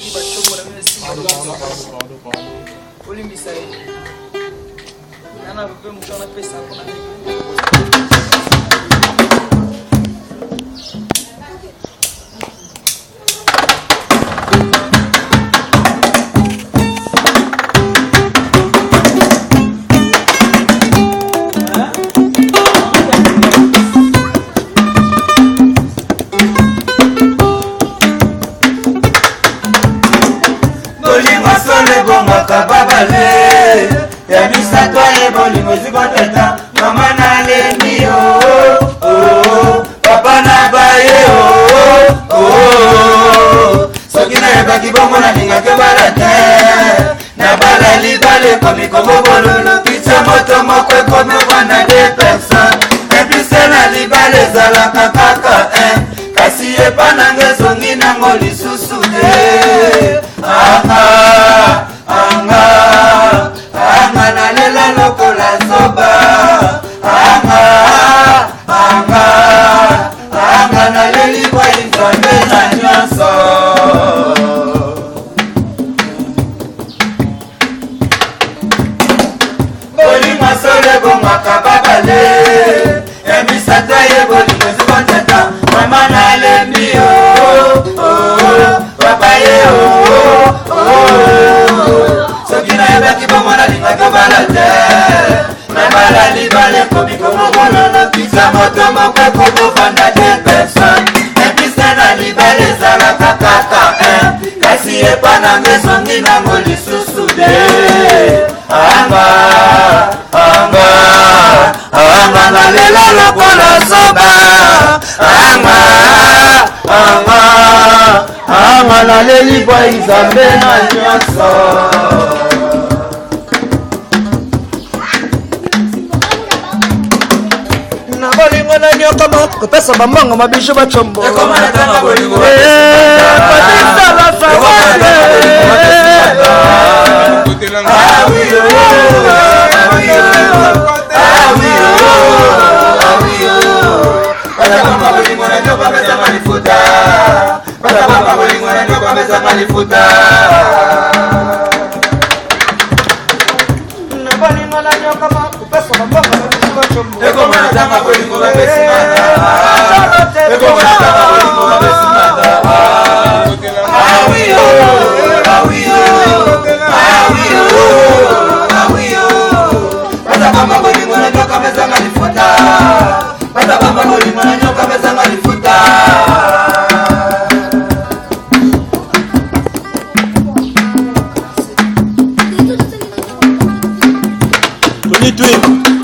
Soki bacombo na bino esimba olimbisa ye nana mpe moto wana apesa mpona Bolingo solo ebongaka babale ya misato aye bolingo ezwi kotata mama nalembi yo oh, oh, papa na baye oh, oh, soki nayebaki bongo nalingaki obala te nabala libala ekomi kongo bololo kitsa moto moko ekomi ovanda de personne eplise na libala ezalaka kaka kasi epa nanga ezongi nango lisusu te anga anga anga nalela lokola zoba anga anga anga naleli bwai nzambe na nyonso. Bolingo solo ebongaka babale ya misato ye bolingo ezokotata mama nalembi yo oh, papa ye oh, oh. Soki nayebaki bongo nalingaki obala te nabala libala ekomi komogololo pizza moto moko ekokofanda te personne epise na libala ezalaka kaka kasi epa nanga ezongi nango lisusu te anga anga anga nalela lokola zoba anga anga anga naleli bwa nzambe na nyonso. Na bolingo na nyokama kopesa bambongo mabiju bacombo. Ekoma na ntango bolingo. Ah oui, oh, ah oui, oh, ah oui, oh, ah oui, oh. Bazabamba bolingo na nyoka bapesanga lifuta. Bazabamba bolingo na nyoka bapesanga lifuta. Na bolingo na nyokama kopesa bambongo mabiju bacombo. Ekoma na ntango bolingo bapesi manda. Ekoma na ntango bolingo bapesi manda. Ah oui, oh, ah oui, oh, ah oui, oh, ah oui, oh. Bazabamba bolingo na nyoka bapesanga lifuta. Bazabamba bolingo na nyoka bapesanga lifuta. Tony Twin.